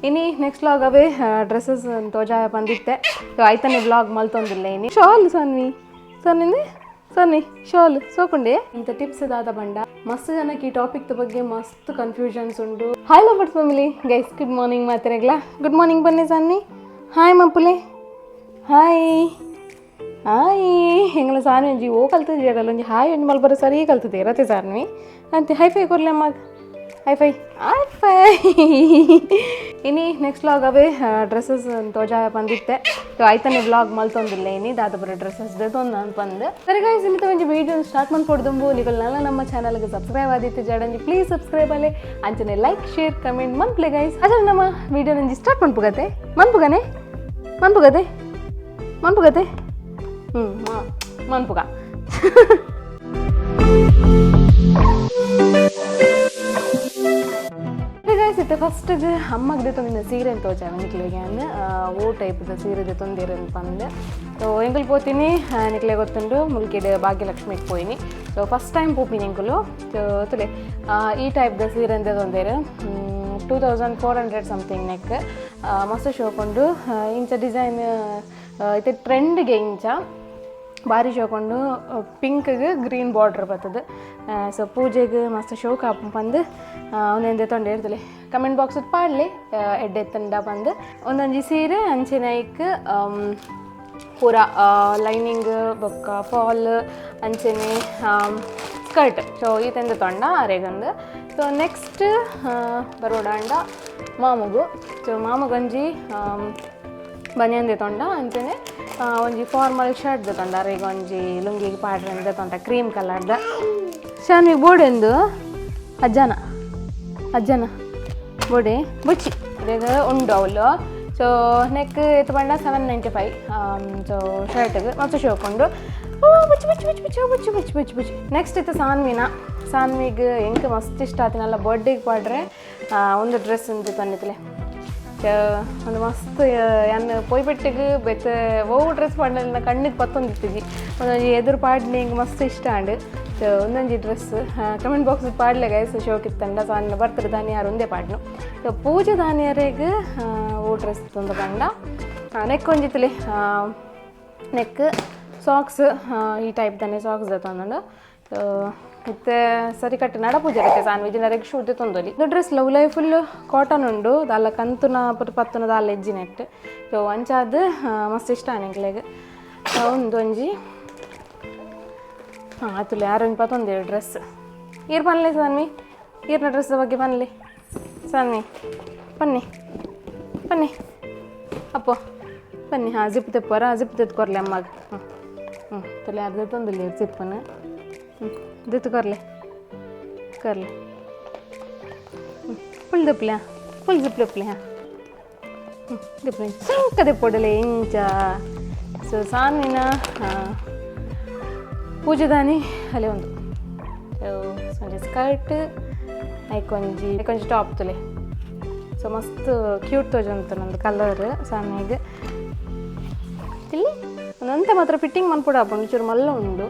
ಇನಿ next vlog ಅವೇ dresses ತೋಜಾಯ ಬಂದಿತ್ತೆ. ಸೊ ಐತನೆ ವ್ಲಾಗ್ ಮಲ್ತೊಂದಿಲ್ಲ ಇನಿ. ಶಾಲ್ ಸನ್ವಿ, ಸನ್ನಿಂದೆ ಸನ್ನಿ ಶಾಲ್ ಸೋಕುಂಡೆ. ಇಂಥ ಟಿಪ್ಸ್ ದಾದ ಬಂಡ, ಮಸ್ತ್ ಜನಕ್ಕೆ ಈ ಟಾಪಿಕ್ ಬಗ್ಗೆ ಮಸ್ತ್ ಕನ್ಫ್ಯೂಷನ್ಸ್ ಉಂಡು. Hi lovers family, guys, good morning. ಮಾತಿರಗ್ಲ good morning. ಬನ್ನಿ ಸನ್ನಿ, ಹಾಯ್ ಮಪ್ಪುಲೆ, ಹಾಯ್ ಹಾಯ್. ಎಂಗಲ ಸಾನ್ವಿ ಒಂಜಿ ಓ ಕಲ್ತದೆ. ಒಂಜಿ ಹಾಯ್ ಒಂಜಿ ಮಲ್ಪರ ಸರಿ ಕಲ್ತದೆ ರತೆ ಸಾನ್ವಿ ಅಂತೆ. ಹೈ ಫೈ ಕೊರ್ಲೆ ಅಮ್ಮ, ಹೈ ಫೈ, ಹೈ ಫೈ. ಇನಿ ನೆಕ್ಸ್ಟ್ ವ್ಲಾಗ್ ಅವೇ ಡ್ರೆಸ್ಸಸ್ ತೋಜಾಯ ಬಂದಿತ್ತೆ. ಸೊ ಐತನೆ ವ್ಲಾಗ್ ಮಲ್ತೊಂದಿಲ್ಲ ಇನಿ, ದಾದ ಡ್ರೆಸ್ಸಸ್ ದೆತೊಂದು ಪಂದ್. ಸರಿ ಗೈಸ್, ಇನ್ನಿತ ಒಂಜಿ ವೀಡಿಯೋ ಸ್ಟಾರ್ಟ್ ಮನ್ಪೊಡ್ದುಂಬು ನಿಕಲ್ ನಲ್ಲ ನಮ್ಮ ಚಾನಲ್ಗೆ ಸಬ್ಸ್ಕ್ರೈಬ್ ಆದಿತ್ತು ಜಡಂಜಿ ಪ್ಲೀಸ್ ಸಬ್ಸ್ಕ್ರೈಬ್ ಅಲೆ, ಅಂಚನೆ ಲೈಕ್, ಶೇರ್, ಕಮೆಂಟ್ ಮನ್ಪ್ಲೆ ಗೈಸ್. ಅದ್ರ ನಮ್ಮ ವೀಡಿಯೋ ನಂಜಿ ಸ್ಟಾರ್ಟ್ ಮನ್ಪುಗತೆ, ಮನ್ಪುಗನೆ, ಮನ್ಪುಗತೆ, ಮನ್ಪುಗತೆ. ಹ್ಞೂ, ಮನ್ಪುಗ. ಗೈಸ್, ಇತ್ತೆ ಫಸ್ಟ್ ಅಮ್ಮಗ್ ದೆತ್ತೊಂದಿನ ಸೀರೆ ತೋಜಾವೆ ನಿಕ್ಲೆಗೆ. ಓ ಟೈಪ್ದ ಸೀರೆ ದೆತ್ತೊಂದಿರ ಪಂದ್. ಸೊ ಎಂಕುಲು ಪೋತೀನಿ, ನಿಕ್ಲೆ ಗೊತ್ತುಂಡು, ಮುಲ್ಕಿಡ್ ಭಾಗ್ಯಲಕ್ಷ್ಮಿಗೆ ಪೋಯಿನಿ. ಸೊ ಫಸ್ಟ್ ಟೈಮ್ ಪೋಪಿನಿ ಎಂಕುಲು. ಸೊ ತುಲೆ, ಈ ಟೈಪ್ದ ಸೀರೆ ದೆತ್ತೊಂದೇರು. 2400 ಸಮಥಿಂಗ್ ನೆಕ್. ಮಸ್ತ್ ಶೋಕುಂಡು. ಇಂಚ ಡಿಸೈನ್ ಇತ್ತೆ ಟ್ರೆಂಡ್ಗೆ ಇಂಚ ಬಾರಿ ಶೋಕುಂಡು. ಪಿಂಕ್ಗೆ ಗ್ರೀನ್ ಬಾರ್ಡರ್ ಬರ್ತದೆ. ಸೊ ಪೂಜೆಗೆ ಮಸ್ತ್ ಶೋಕ್ ಆಪುಂಡು ಪಂದ್ ಅವನೆಂದೆ ತೊಂಡೆ ಇರ್ತಲೆ. ಕಮೆಂಟ್ ಬಾಕ್ಸ್ ಪಾಡ್ಲೆ ಎಡ್ಡೆ ತಂಡ ಪಂದ್. ಒಂದೊಂಜಿ ಸೀರೆ, ಅಂಚೆನೆ ಐಕ್ ಪೂರ ಲೈನಿಂಗ್ ಬೊಕ್ಕ ಫಾಲ್, ಅಂಚೆನೆ ಸ್ಕರ್ಟ್. ಸೊ ಈತೆಂದ ತೊಂಡ ಅರೆಗಂದು. ಸೊ ನೆಕ್ಸ್ಟ್ ಬರೋಡಾಂಡ ಮಾಮುಗು. ಸೊ ಮಾಮುಗಂಜಿ ಬನಿಯನ್ ದೆತೊಂಡ, ಅಂಚನೆ ಒಂಜಿ ಫಾರ್ಮಲ್ ಶರ್ಟ್ ದೆತೊಂಡ. ಅರೆಗ್ ಒಂಜಿ ಲುಂಗಿಗೆ ಪಾಡ್ರೆ ದೆತೊಂಡ, ಕ್ರೀಮ್ ಕಲರ್ದ. ಶಾನ್ವಿಗ್ ಬೋಡೆಂದು ಅಜ್ಜನ ಅಜ್ಜನ ಬೋಡೆ ಬುಚ್ಚಿ ಇದಾಗ ಉಂಡು ಅವಳು. ಸೊ ನೆಕ್ ಎತ್ತು ಪಂಡ 795. ಸೊ ಶರ್ಟ್ಗೆ ಮಸ್ತ್ ಶೋಕ್ ಉಂಡು. ಓ ಬುಚ್ಚಿ ಬುಚ್ಚಿ ಬುಚ್ಚಿ ಬುಚ್ಚಿ ಬುಚ್ಚಿ ಬುಚ್ಚಿ ಬುಚ್ಚಿ ಬುಚ್ಚಿ. ನೆಕ್ಸ್ಟ್ ಇತ್ತು ಸಾನ್ವಿನ. ಸಾನ್ವಿಗ್ ಎಂಕ್ ಮಸ್ತ್ ಇಷ್ಟ ಆತಿನಲ್ಲ ಬರ್ಡೇಗೆ ಪಾಡ್ರೆ ಒಂದು ಡ್ರೆಸ್ ಉಂಟು ತಂದಿತ್ತಲೆ. ಒಂದು ಮಸ್ತ್ ಯಾನ್ ಪೋಯ್ಪೆಟ್ಟಿಗೆ ಬೆತ್ತ ಒವು ಡ್ರೆಸ್ ಪಾಡ್ನ ಕಣ್ಣಿಗೆ ಪತ್ತೊಂದಿತ್ತಿಜಿ. ಒಂದೊಂಜಿ ಎದುರು ಪಾಡ್ನೆ ಎಂಕ್ ಮಸ್ತ್ ಇಷ್ಟ ಆಂಡ್. ಸೊ ಒಂದೊಂಜಿ ಡ್ರೆಸ್ ಕಮೆಂಟ್ ಬಾಕ್ಸ್ ಪಾಡ್ಲೆ ಗೈಸ್, ಶೋಕ್ ಇತ್ತಂಡ. ಸಾನ್ ಬರ್ತದೆ ದಾನಿ ಯಾರು ಒಂದೇ ಪಾಡ್ನು. ಸೊ ಪೂಜೆ ದಾನಿಯರೆಗ್ ಓ ಡ್ರೆಸ್ ತಂದು ಪಂಡ, ನೆಕ್ ಒಂಜಿತ್ತಲೆ, ನೆಕ್ ಸಾಕ್ಸ್ ಈ ಟೈಪ್ ದಾನೆ ಸಾಕ್ಸ್ ತಂದು. ಸೊ ಇತ್ತೆ ಸರಿ ಕಟ್ಟು ನಡ ಪೂಜೆ ಇರುತ್ತೆ. ಸಾನ್ವಿಜ್ ನರೆಗ್ ಶೂ ತೊಂದೊಲಿ. ಇದು ಡ್ರೆಸ್ ಲವ್ ಲೈ ಫುಲ್ ಕಾಟನ್ ಉಂಡು. ದಾಲ ಕಂತುನ ಪುಟ್ ಪತ್ತುನ ದಾಲ ಎಜ್ಜಿ ನೆಟ್. ಸೊ ಅಂಚಾದ್ ಮಸ್ತ್ ಇಷ್ಟ ಎಂಕ್ಲೆಗ್. ಒಂದು ಒಂಜಿ ಹಾಂ ಆತುಲೆ ಯಾರೊಂಜಿ ಪತ್ತೊಂದೇಳು ಡ್ರೆಸ್. ಈರ್ ಪನ್ಲೆ ಸಾನ್ವಿ, ಈರ್ನ ಡ್ರೆಸ್ ಬಗ್ಗೆ ಪನ್ಲೆ ಸಾನ್ವಿ. ಬನ್ನಿ ಬನ್ನಿ ಅಪ್ಪೋ, ಬನ್ನಿ. ಹಾಂ, ಜಿಪ್ ತೆಪ್ಪರ, ಜಿಪ್ ತೆತ್ಕೊರ್ಲೆ ಅಮ್ಮಗೆ. ಹ್ಞೂ ಹ್ಞೂ ತುಲೆ ಅರ್ಧ ತಂದಿಲ್ಲ ಜಿಪ್ಪನ್ನು. ಹ್ಞೂ, ದಿತ್ತು ಕೊರ್ಲೆ ಕೊರ್ಲೆ. ಹ್ಞೂ, ಫುಲ್ ದಿಪ್ಲೆ, ಫುಲ್ ಜಿಪ್ ದಿಪ್ಲೆ. ಹಾಂ, ಹ್ಞೂ, ದಿಪ್ಲೆ ಸಂಕ ದಿಪ್ಪೊಡಲೆ ಇಂಚ. ಸೊ ಸಾನ್ವಿನ ಪೂಜೆದಾನಿ ಅಲ್ಲೇ ಒಂದು ಒಂಜಿ ಸ್ಕರ್ಟ್, ಐಕೊಂಜಿ ಐಕೊಂಜಿ ಟಾಪ್ ತುಲೆ. ಸೊ ಮಸ್ತ್ ಕ್ಯೂಟ್ ತೋಜೊಂತು ನಂದು ಕಲರ್ ಸಾನ್ವಿಗ್. ಇಲ್ಲಿ ಒಂದಂತೆ ಮಾತ್ರ ಫಿಟ್ಟಿಂಗ್ ಮನ್ಪುಡ ಆಪುಂಡು, ಚೂರು ಮಲ್ಲ ಉಂಡು.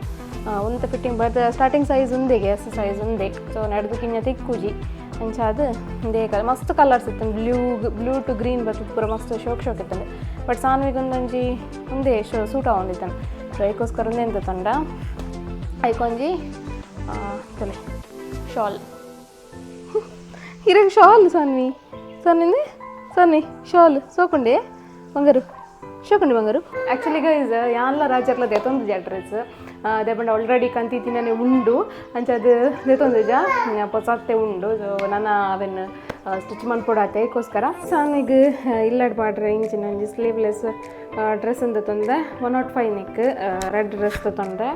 ಒಂತೆ ಫಿಟ್ಟಿಂಗ್ ಬಟ್ ಸ್ಟಾರ್ಟಿಂಗ್ ಸೈಜ್ ಉಂದೆಗೆ, ಎಸ್ ಸೈಜ್ ಉಂದೆ. ಸೊ ನಡ್ದು ಕಿನ್ನ ತಿಕ್ಕುಜಿ. ಅಂಚ ಅದು ಒಂದೇ ಕಲರ್, ಮಸ್ತ್ ಕಲರ್ಸ್ ಇತ್ತು. ಬ್ಲೂ, ಬ್ಲೂ ಟು ಗ್ರೀನ್ ಬರ್ತದೆ. ಪೂರ ಮಸ್ತ್ ಶೋಕ್ ಶೋಕ್ ಇತ್ತಂದೆ. ಬಟ್ ಸಾನ್ವಿಗ್ ಒಂದೊಂಜಿ ಒಂದೇ ಶೋ ಸೂಟ್ ಆವೊಂದಿತ್ತಾನೆ. ಸೊ ಐಕೋಸ್ಕರ ಒಂದೇ ಎಂತ ತಂಡ. ಐಕೊಂಜಿ ತಲೆ ಶಾಲ್ ಇರಂಗ್ ಶಾಲ್. ಸಾನ್ವಿ, ಸನ್ನಿಂದೆ ಸನ್ನಿ ಶಾಲ್ ಸೋಕುಂಡೆ ಬಂಗಾರು, ಶೋಕುಂಡೆ ಬಂಗಾರು. ಆ್ಯಕ್ಚುಲಿ ಗೈಸ್, ಯಾನ್ಲ ರಾಜರ್ಲ ದೆತೊಂದು ಡ್ರೆಸ್ ದೇಪಂಡ ಆಲ್ರೆಡಿ ಕಂತಿತ್ತಿನೇ ಉಂಡು. ಅಂಚ ಅದು ದೆತೊಂದು ಪೊಸತ್ತೆ ಉಂಡು. ಸೊ ನನ್ನ ಅವೆನ್ ಸ್ಟಿಚ್ ಮನ್ಪೊಡಾತೆ ಅದಕ್ಕೋಸ್ಕರ. ಸಾನಿಗ್ ಇಲ್ಲಡ್ ಪಾಡ್ರೆ ಇಂಚಿನ ಒಂಜಿ ಸ್ಲೀವ್ಲೆಸ್ ಡ್ರೆಸ್ ಅಂತ ತಂದೆ. 105 neck, red dress ತೊಂಡೆ.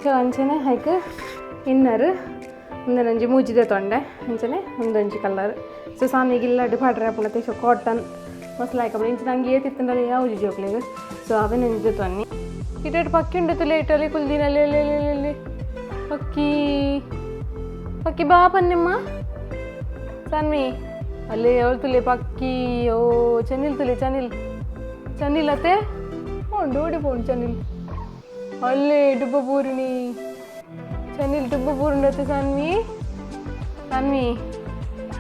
ಸೊ ಅಂಚನೆ ಹೈಕ್ ಇನ್ನರ್ ಒಂದೊಂಜಿ ಮೂಜಿದೆ ತೊಂಡೆ. ಅಂಚನೆ ಒಂದೊಂಜಿ ಕಲರ್. ಸೊ ಸಾನಿಗೆ ಇಲ್ಲಡ್ ಪಾಡ್ರೆ ಆಪುಂಡತೆ. ಸೊ ಕಾಟನ್ ಮಸ್ತ್ ಲಾಯ್ಕ್ ಆಪುಂಡು. ಇಂಚಿನ ಅಂಗಿ ಏತಿತ್ತಂಡಲ ಯಾವುದು ಜೋಕ್ಲೆಗ್. ಸೊ ಅವೆನ್ ಒಂಜಿ ತೊನ್ನಿ. ಇಟೇಟ್ ಪಕ್ಕಿ ಉಂಡು ಲೇಟಲ್ಲಿ ಕುಲ್ದಿನಲ್ಲಿ. ಅಲ್ಲಿ ಪಕ್ಕಿ, ಪಕ್ಕಿ ಬಾ ಪನ್ನಿಮ್ಮ. ಸಾನ್ವಿ, ಅಲ್ಲಿ ಅವಳು ತುಲೆ ಪಕ್ಕಿ. ಓ ಚನಿಲ್ ತುಲೆ, ಚನಿಲ್ ಚನಿಲ್ ಅತ್ತೆ ಉಂಡು, ಓಡಿ ಪೋಂಡು ಚನಿಲ್. ಅಲ್ಲೇ ಡುಬ್ಬ ಪೂರಿಣಿ ಚನಿಲ್ ಡುಬ್ಬ ಪೂರುಂಡತ್ತೆ. ಸಾನ್ವಿ, ಸಾನ್ವಿ,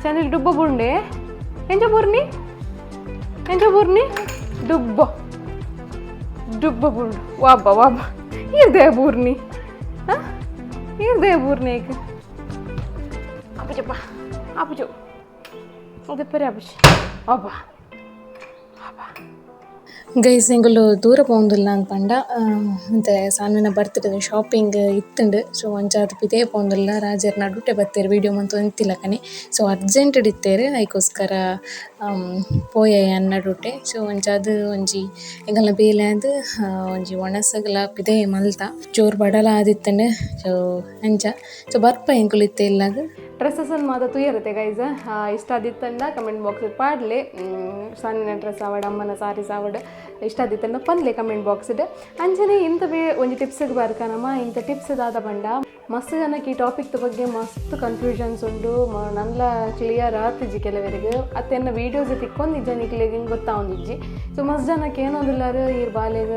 ಚನಿಲ್ ಡುಬ್ಬ ಪೂಂಡೆ. ಎಂಚ ಬೂರ್ನಿ, ಎಂಚ ಬೂರ್ನಿ? ಡುಬ್ಬ ಡುಬ್ಬ ಬೂರ್ಡು. ವಾಬ್ಬ ವಾಬ್ಬ ಇರ್ದೆ ಬೂರ್ನಿ. ಹಾಂ, ಇರ್ದೆ ಬೂರ್ನಿ. ಏಕ್ ಆಪುಜಪ್ಪ, ಆಪುಜು. ಅದೇ ಆಪುಜಿ. ಅಬ್ಬಾ. ಗೈಸ್, ಎಂಕುಲು ದೂರ ಪೋವೊಂದುಲ್ಲ ಅಂದ್ ಪಂಡ ಒಂತೆ ಸಾನ್ವಿನ ಬರ್ತ್ಡೇ ಶಾಪಿಂಗ್ ಇತ್ತುಂಡು. ಸೊ ಅಂಚಾದ್ ಪಿದಯ್ ಪೋವೊಂದುಲ್ಲ. ರಾಜೆರ್ ನಡುಟೆ ಬತ್ತೆರ್ ವೀಡಿಯೋ ಮಂತೊಂದಿತ್ತಿಲಕನೆ. ಸೊ ಅರ್ಜೆಂಟ್ ಇತ್ತೆರ್, ಐಕೋಸ್ಕರ ಪೋಯೆ ಯಾನ್ ನಡುಟೆ. ಸೊ ಅಂಚಾದ್ ಒಂಜಿ ಎಂಕಲ್ನ ಬೇಲೆ ಆದ್ ಒಂಜಿ ವನಸುಗ್ಲ ಪಿದಯ್ ಮಲ್ತ. ಜೋರು ಬಡಲ ಆದಿತ್ತುಂಡು. ಸೊ ಅಂಚ ಸೊ ಬರ್ಪ ಎಂಕುಲು ಇತ್ತೆ ಇಲ್ಲಗ್. ಡ್ರೆಸ್ಸಸ್ ಮಾತ ತೂಯರತೆ ಗೈಸ್. ಇಷ್ಟ ಆದಿತ್ತಂಡ ಕಮೆಂಟ್ ಬಾಕ್ಸ್ ಪಾಡ್ಲೆ. ಸಾನ್ವಿನ ಡ್ರೆಸ್ ಆವಡ್, ಅಮ್ಮನ ಸಾರೀಸ್ ಆವಡ್, ಇಷ್ಟ ಆದಿತ್ತಂಡ ಪನ್ಲೆ ಕಮೆಂಟ್ ಬಾಕ್ಸ್. ಅಂಚನೆ ಇಂತ ಬೇ ಒಂಜಿ ಟಿಪ್ಸ್ಗೆ ಬರ್ಕನಮ್ಮ. ಇಂಥ ಟಿಪ್ಸ್ ದಾದ ಪಂಡ, ಮಸ್ತ್ ಜನಕ್ಕೆ ಈ ಟಾಪಿಕ್ ಬಗ್ಗೆ ಮಸ್ತ್ ಕನ್ಫ್ಯೂಷನ್ಸ್ ಉಂಡು. ನನ್ಲ ಕ್ಲಿಯರ್ ಆತಿಜ್ಜಿ ಕೆಲವರಿಗೆ. ಅತ್ತೆನ್ನ ವೀಡಿಯೋಸ್ ತಿಕ್ಕೊಂದಿಜ್ಜ ನಿಕ್ಲೆಗ್ ಹಿಂಗೆ ಗೊತ್ತಾವೊಂದಿಜ್ಜಿ. ಸೊ ಮಸ್ತ್ ಜನಕ್ಕೆ ಏನೊಂದಿಲ್ಲಾರು, ಈರ್ ಬಾಲೆಗ್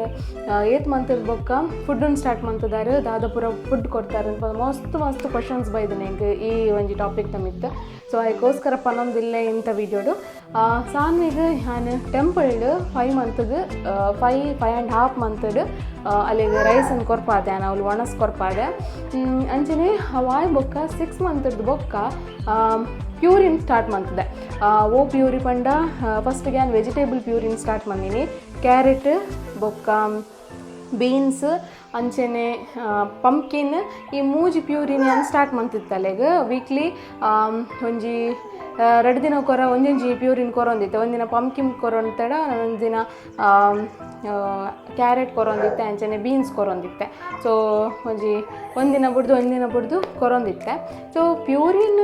ಏತ್ ಮಂತ್ ಬೊಕ್ಕ ಫುಡ್ಡನ್ನು ಸ್ಟಾರ್ಟ್ ಮಂತದಾರು, ದಾದ ಪೂರ ಫುಡ್ ಕೊಡ್ತಾರೆ ಅಂತ ಮಸ್ತ್ ಮಸ್ತ್ ಕ್ವಶನ್ಸ್ ಬೈದನೆ ಎಂಕ್ ಈ ಒಂಜಿ ಟಾಪಿಕ್ ತಮಿತ್ತು. ಸೊ ಅದಕ್ಕೋಸ್ಕರ ಪನೊಂದಿಲ್ಲ ಇಂಥ ವೀಡಿಯೋಡು. ಸಾನ್ವಿಗ್ ಯಾನ್ ಟೆಂಪಲ್ಡ್ 5 ಮಂತ್ಗೆ, 5, 5.5 ಮಂತ್ಡ್ ಅಲ್ಲಿಗೆ ರೈಸನ್ನು ಕೊರ್ಪಾದೆ ಯಾನ್, ಅವ್ಲು ಒಣಸ್ ಕೊರ್ಪಾದೆ. ಅಂಚನೆ ಅವಾಯ್ ಬೊಕ್ಕ 6 ಮಂತ್ದು ಬೊಕ್ಕ ಪ್ಯೂರಿನ್ ಸ್ಟಾರ್ಟ್ ಮಂತದೆ. ಓ ಪ್ಯೂರಿ ಪಂಡ, ಫಸ್ಟ್ಗೆ ಯಾನ್ ವೆಜಿಟೇಬಲ್ ಪ್ಯೂರಿನ್ ಸ್ಟಾರ್ಟ್ ಮಂದಿನಿ. ಕ್ಯಾರೆಟ್ ಬೊಕ್ಕ ಬೀನ್ಸ್, ಅಂಚನೆ ಪಂಪ್ಕಿನ್, ಈ ಮೂಜಿ ಪ್ಯೂರಿನ್ ಯಾನ್ ಸ್ಟಾರ್ಟ್ ಮಂತಿತ್ತಲೆಗ್. ವೀಕ್ಲಿ ಒಂಜಿ 2 ದಿನ ಕೊರ ಒಂಜೊಂಜಿ ಪ್ಯೂರಿನ್ ಕೊರೊಂದಿತ್ತೆ. ಒಂದಿನ ಪಂಪ್ಕಿನ್ ಕೊರೊಂತಡ, ಒಂದಿನ ಕ್ಯಾರೆಟ್ ಕೊರೊಂದಿತ್ತೆ, ಅಂಚನೆ ಬೀನ್ಸ್ ಕೊರೊಂದಿತ್ತೆ. ಸೊ ಒಂಜಿ ಒಂದಿನ ಬುಡ್ದು ಒಂದಿನ ಬುಡ್ದು ಕೊರೊಂದಿತ್ತೆ. ಸೊ ಪ್ಯೂರಿನ್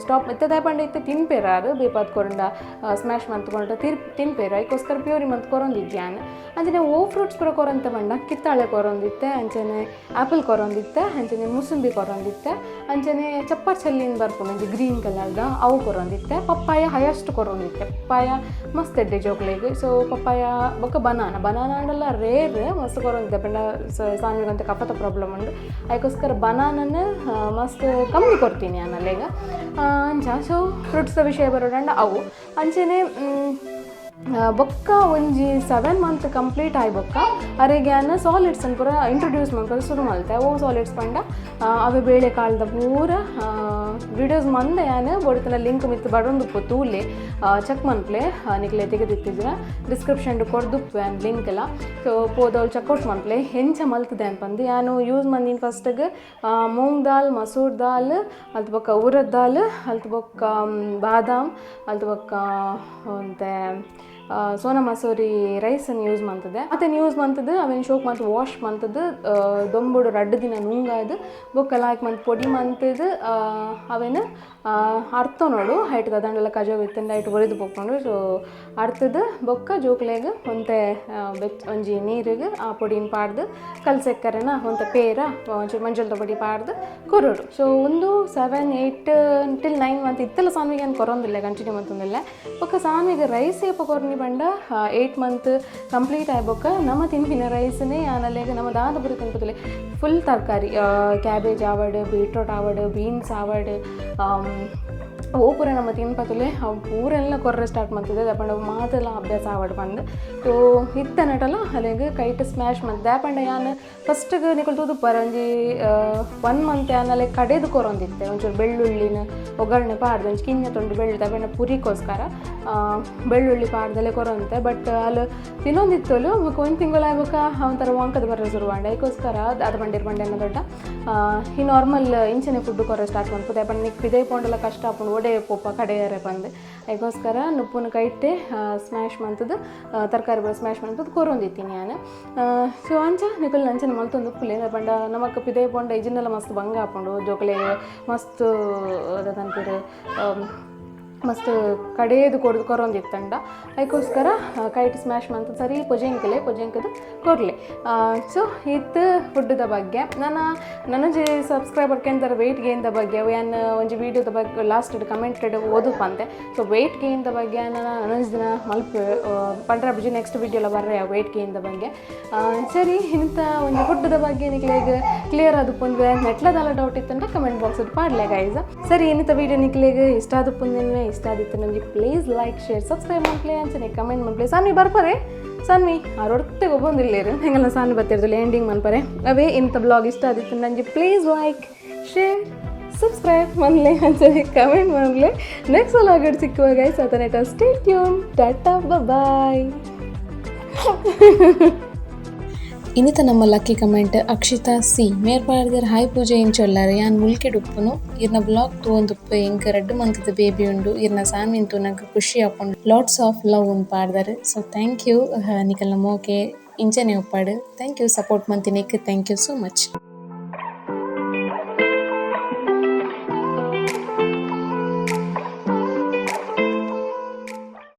ಸ್ಟಾಪ್ ಇತ್ತದ ಪಂಡ, ಇತ್ತೆ ತಿನ್ಪೇರಾರು ಬೇಪಾದ್ ಕೊರಂಡ, ಸ್ಮ್ಯಾಶ್ ಮಂತ್ಕೊಂಡ ತಿನ್ಪೇರು. ಐಕೋಸ್ಕರ ಪ್ಯೂರಿ ಮಂತ್ ಕೊರೊಂದಿದ್ದೆ ಯಾನ್. ಅಂಚನೆ ಓ ಫ್ರೂಟ್ಸ್ ಪೂರ ಕೊರಂತ ಪಂಡ, ಕಿತ್ತಾಳೆ ಕೊರೊಂದಿತ್ತೆ, ಅಂಚನೆ ಆಪಲ್ ಕೊರೊಂದಿತ್ತೆ, ಅಂಚನೆ ಮುಸುಂಬಿ ಕೊರೊಂದಿತ್ತೆ, ಅಂಚನೆ ಚಪ್ಪರ್ ಚಲ್ಲಿನ ಬರ್ಪುಂಡು ಒಂಜಿ ಗ್ರೀನ್ ಕಲರ್ದ, ಅವು ಕೊರೊಂದಿತ್ತೆ. ಪಪ್ಪಾಯ ಹೈಯೆಸ್ಟ್ ಕೊರೊಂದಿತ್ತೆ. ಪಪ್ಪಾಯ ಮಸ್ತ್ ಎಡ್ಡೆ ಜೋಕ್ಲೆಗ್. ಸೊ ಪಪ್ಪಾಯ ಬೊಕ್ಕ ಬನಾನ. ಬನಾನ ಆಂಡಲ ರೇರ್, ಮಸ್ತ್ ಕೊರೊಂದಿತ್ತೆ. ಪಂಡ ಸಾನ್ವಿಗಂತ ಕಫದ ಪ್ರಾಬ್ಲಮ್ ಉಂಡು. ಅದಕ್ಕೋಸ್ಕರ ಬನಾನನ್ ಮಸ್ತ್ ಕಮ್ಮಿ ಕೊರ್ತೀನಿ ಯಾನ್ ಅಲ್ಲೆಗ್ ಅಂಚ. ಸೊ ಫ್ರೂಟ್ಸ್ ವಿಷಯ ಬರೋಡಂಡ ಅವು. ಅಂಚನೆ ಬೊಕ್ಕ ಒಂಜಿ 7 ಮಂತ್ ಕಂಪ್ಲೀಟ್ ಆಯ್ ಬೊಕ್ಕ ಅರೆಗೆ ಯಾನ್ ಸಾಲಿಡ್ಸ್ ಪೂರ ಇಂಟ್ರೊಡ್ಯೂಸ್ ಮಲ್ಪರೆ ಶುರು ಮಲ್ತೆ. ಓ ಸಾಲಿಡ್ಸ್ ಪಂಡ, ಅವೆ ಬೇಳೆ ಕಾಳ್ದ ಪೂರ ವೀಡಿಯೋಸ್ ಮಂದೆ ಯಾನ್. ಬೋಡಿತನ ಲಿಂಕ್ ಮಿತ್ತ್ ಬರೊಂದುಪ್ಪು, ತೂಲೆ, ಚೆಕ್ ಮನ್ಪ್ಲೆ. ನಿಕ್ಲೆ ತೆಗೆದಿತ್ತಿದ್ರ ಡಿಸ್ಕ್ರಿಪ್ಷನ್ ಕೊರ್ದುಪ್ಪು ಯಾನ್ ಲಿಂಕ್ ಎಲ್ಲ. ಸೊ ಪೋದವ್ಲು ಚೆಕ್ಔಟ್ ಮನ್ಪ್ಲೆ, ಎಂಚ ಮಲ್ತದೆ ಅನ್ಪಂದು. ಯಾನು ಯೂಸ್ ಮಂದಿನ ಫಸ್ಟಿಗೆ ಮೂಂಗ್ ದಾಲ್, ಮಸೂರ್ ದಾಲ್, ಅಲ್ತ್ ಬೊಕ್ಕ ಉರದ್ ದಾಲ್, ಅಲ್ತ್ ಬೊಕ್ಕ ಬಾದಾಮ್, ಅಲ್ತ್ ಬೊಕ್ಕ ಒಂತೆ ಸೋನಾ ಮಸೂರಿ ರೈಸನ್ನು ಯೂಸ್ ಮಂತದೆ. ಅತೆನ್ ಯೂಸ್ ಮಂತದ್ದು, ಅವೆನ್ ಶೋಕ್ ಮಂತ್ ವಾಶ್ ಮಂತದ್ದು, ದೊಂಬುಡು 2 ದಿನ ನುಂಗಾದ್ ಬೊಕ್ಕ ಲಾಯ್ಕ್ ಮಂತ್ ಪೊಡಿ ಮಂತದ್ದು, ಅವೆನ್ ಅರ್ಥ ನೋಡು ಹೈಟ್ ದಂಡಲ ಕಜವು ಇತ್ತಂಡ ಐಟ್ ಒರಿದು ಪೋಪುಂಡು. ಸೊ ಅರ್ತದ ಬೊಕ್ಕ ಜೋಕ್ಲೆಗ್ ಒಂತೆ ಬೆಚ್ಚ ಒಂಜಿ ನೀರಿಗೆ ಆ ಪೊಡಿನ ಪಾಡ್ದು ಕಲ್ಸೆಕ್ಕರೆನ ಒಂತೆ ಪೇರ ಒಂಚೂರು ಮಂಜಲ್ದ ಪೊಡಿ ಪಾಡ್ದು ಕೊರೊಡು. ಸೊ ಒಂದು 7, 8 ಟಿಲ್ 9 ಮಂತ್ ಇತ್ತೆಲ್ಲ ಸಾನ್ವಿಗೆ ಏನು ಕೊರೊಂದಿಲ್ಲ, ಕಂಟಿನ್ಯೂ ಮಂತೊಂದಿಲ್ಲ. ಬೊಕ್ಕ ಸಾನ್ವಿಗೆ ರೈಸ್ ಏಪ ಕೊರ್ನಿ ಪಂಡ, 8 ಮಂತ್ ಕಂಪ್ಲೀಟ್ ಆಯ್ ಬೊಕ್ಕ ನಮ ತಿನ್ಪಿನ ರೈಸ್ನೇ ಆನಲೆಗ್ ನಮ ದಾದ ಪೂರ ತಿನ್ಪುದಿಲ್ಲ, ಫುಲ್ ತರಕಾರಿ, ಕ್ಯಾಬೇಜ್ ಆವಡ್, ಬೀಟ್ರೋಟ್ ಆವಡ್, ಬೀನ್ಸ್ ಆವಡ್, ಓ ಪೂರ ನಮ್ಮ ತಿನ್ಪತುಲೆ ಅವು ಪೂರೆಲ್ಲ ಕೊರ್ರೆ ಸ್ಟಾರ್ಟ್ ಮಂತದೆ. ದಾಪಂಡ ಮಾತೆಲ್ಲ ಅಭ್ಯಾಸ ಆವಡ್ ಪಂದ್. ಸೊ ಇತ್ತೆ ನಟಲ ಅಲೆಗ್ ಕೈಟ್ ಸ್ಮ್ಯಾಶ್ ಮಂತ್. ದಾಪಂಡ ಯಾನ್ ಫಸ್ಟ್ಗೆ ನಿಕುಲು ತೂದುಪ್ಪರ, ಒಂಜಿ 1 ಮಂತ್ ಯಾನ್ ಅಲೆ ಕಡೆದು ಕೊರೊಂದಿತ್ತೆ. ಒಂಚೂರು ಬೆಳ್ಳುಳ್ಳಿನ ಒಗ್ಗರಣೆ ಪಾಡ್ದು, ಒಂಜಿ ಕಿನ್ಯ ತುಂಡು ಬೆಳ್ಳುಳ್ಳಿ, ದಾಪಂಡ ಪುರಿಕೋಸ್ಕರ ಬೆಳ್ಳುಳ್ಳಿ ಪಾಡ್ದಲೆ ಕೊರೊಂತೆ. ಬಟ್ ಅಲ್ಲಿ ತಿನ್ನೊಂದಿತ್ತಲು. ಬೊಕ ಒಂದು ತಿಂಗಳು ಆಯ್ಬೊಕ್ಕ ಒಂಥರ ವಾಂಕದ ಬರ ಶುರುವಾಂಡ. ಅದಕ್ಕೋಸ್ಕರ ಅದು ಬಂಡಿರ್ ಬಂಡೆ ದೊಡ್ಡ ಈ ನಾರ್ಮಲ್ ಇಂಚನೆ ಫುಡ್ ಕೊರ ಸ್ಟಾರ್ಟ್ ಮನ್ಪು. ದಾಯೆ ನಿಕ್ ಪಿದೈ ಪೋಂಡಲ ಕಷ್ಟ ಆಪುಂಡು, ಒಡೆ ಪೋಪ ಕಡೆಯರೆ ಪಂದ್. ಅದಕ್ಕೋಸ್ಕರ ನುಪ್ಪುನ ಕೈಟೆ ಸ್ಮ್ಯಾಶ್ ಮಂತದ್ದು, ತರಕಾರಿ ಪೂರ ಸ್ಮ್ಯಾಶ್ ಮಂತದ್ದು ಕೊರೊಂದಿತ್ತೀನಿ ಯಾನ್. ಸೊ ಅಂಚ ನಿಕುಲು ಅಂಚನೆ ಮಲ್ತೊಂದು ಉಪ್ಪುಲೆ. ಪಂಡ ನಮಕ್ ಪಿದೈ ಪೋಂಡ ಇಜಿನೆಲ್ಲ ಮಸ್ತ್ ಬಂಗ ಆಪುಂಡು. ಜೋಕುಲೆ ಮಸ್ತ್ ದಾದ ಮಸ್ತ್ ಕಡೇದು ಕೊಡ್ದು ಕೊರೊಂದಿತ್ತಂಡ, ಅದಕ್ಕೋಸ್ಕರ ಕೈಟ್ ಸ್ಮ್ಯಾಶ್ ಮಂತ್ ಸರಿ ಪೊಜೆಂಕಲೆ ಪೊಜೆಂಕದ ಕೊರ್ಲೆ. ಸೊ ಇತ್ತು ಫುಡ್ದ ಬಗ್ಗೆ. ನನ್ನ ನನೊಂಜಿ ಸಬ್ಸ್ಕ್ರೈಬರ್ ಕೇಂದ್ರ ವೆಯ್ಟ್ ಗೇನ್ದ ಬಗ್ಗೆ. ಯಾನ್ ಒಂಜಿ ವೀಡಿಯೋದ ಬಗ್ಗೆ ಲಾಸ್ಟ್ ಕಮೆಂಟೆಡ್ ಓದುಪಂತೆ. ಸೊ ವೆಯ್ಟ್ ಗೇನ್ದ ಬಗ್ಗೆ ನಾನು ನನೊಂಜಿ ದಿನ ಮಲ್ಪ ಪಂಡ್ರ ಬುಜಿ ನೆಕ್ಸ್ಟ್ ವೀಡಿಯೋಲ ಬರ್ರೆ ವೆಯ್ಟ್ ಗೇನ್ದ ಬಗ್ಗೆ. ಸರಿ, ಇಂಥ ಒಂಜಿ ಫುಡ್ದ ಬಗ್ಗೆ ನಿಕ್ಲೆಗ್ ಕ್ಲಿಯರ್ ಆದುಪ್ಪುಂದು. ನೆಟ್ಲದಾಲ ಡೌಟ್ ಇತ್ತಂಡ ಕಮೆಂಟ್ ಬಾಕ್ಸ್ ಪಾಡ್ಲೆ ಗೈಸ್. ಸರಿ, ಇನ್ನಿತ ವೀಡಿಯೋ ನಿಕ್ಲೆಗ್ ಇಷ್ಟ ಆದುಪ್ಪುಂದಿನ್ವೆ. ಇಷ್ಟ ಆದಿತ್ತು ನನಗೆ ಪ್ಲೀಸ್ ಲೈಕ್, ಶೇರ್, ಸಬ್ಸ್ಕ್ರೈಬ್ ಮನ್ಪ್ಲೆ, ಅಂಚನೆ ಕಮೆಂಟ್ ಮನ್ಪ್ಲೆ. ಸಾನ್ವಿ ಬರ್ಪರೆ? ಸಾನ್ವಿ ಆರು ಒಟ್ಟೆ ಒಬ್ಬೊಂದಿಲ್ಲೇರು ಹೆಂಗೆಲ್ಲ. ಸಾನ್ವಿ ಬತ್ತಿರ್ದು ಎಂಡಿಂಗ್ ಮನ್ಪರೆ. ಅವೇ ಇಂಥ ಬ್ಲಾಗ್ ಇಷ್ಟ ಆದಿತ್ತು ನನಗೆ ಪ್ಲೀಸ್ ಲೈಕ್, ಶೇರ್, ಸಬ್ಸ್ಕ್ರೈಬ್ ಮನ್ಲೆ, ಅಂಚನೆ ಕಮೆಂಟ್ ಮನ್ಲೆ. ನೆಕ್ಸ್ಟ್ ವ್ಲಾಗ್ ಸಿಕ್ಕುವ ಗೈಸ್. ಅತನೇಟ ಸ್ಟೇ ಟ್ಯೂನ್, ಟಾಟಾ, ಬಾಯ್. ಇನ್ನಿತ ನಮ್ಮ ಲಕ್ಕಿ ಕಮೆಂಟ್ ಅಕ್ಷಿತಾ ಸಿ ಮೇರ್ ಪಾಡ್ದೆರ್, ಹಾಯ್ ಪೂಜೆ, ಇಂಚೊಲ್ಲಾರೆ? ಯಾನ್ ಮುಲ್ಕೆಡ್ ಉಪ್ಪುನು. ಇರ್ನ ಬ್ಲಾಗ್ ತೂವೊಂದುಪ್ಪೆ. ಎಂಕ್ 2 ಮಂತ್ದ ಬೇಬಿ ಉಂಡು. ಇರ್ನ ಸಾನ್ವಿನ್ ತೂನಗ ಖುಷಿ ಆಪುಂಡು. ಲಾಟ್ಸ್ ಆಫ್ ಲವ್ ಉಂದು ಪಾಡ್ದಾರೆ. ಸೊ thank you, ನಿಕಲ್ನ ಮೋಕೆ ಇಂಚನೆ ಉಪ್ಪಾಡು. Thank you, support ಮಂತಿನೆಕ್ thank you so much.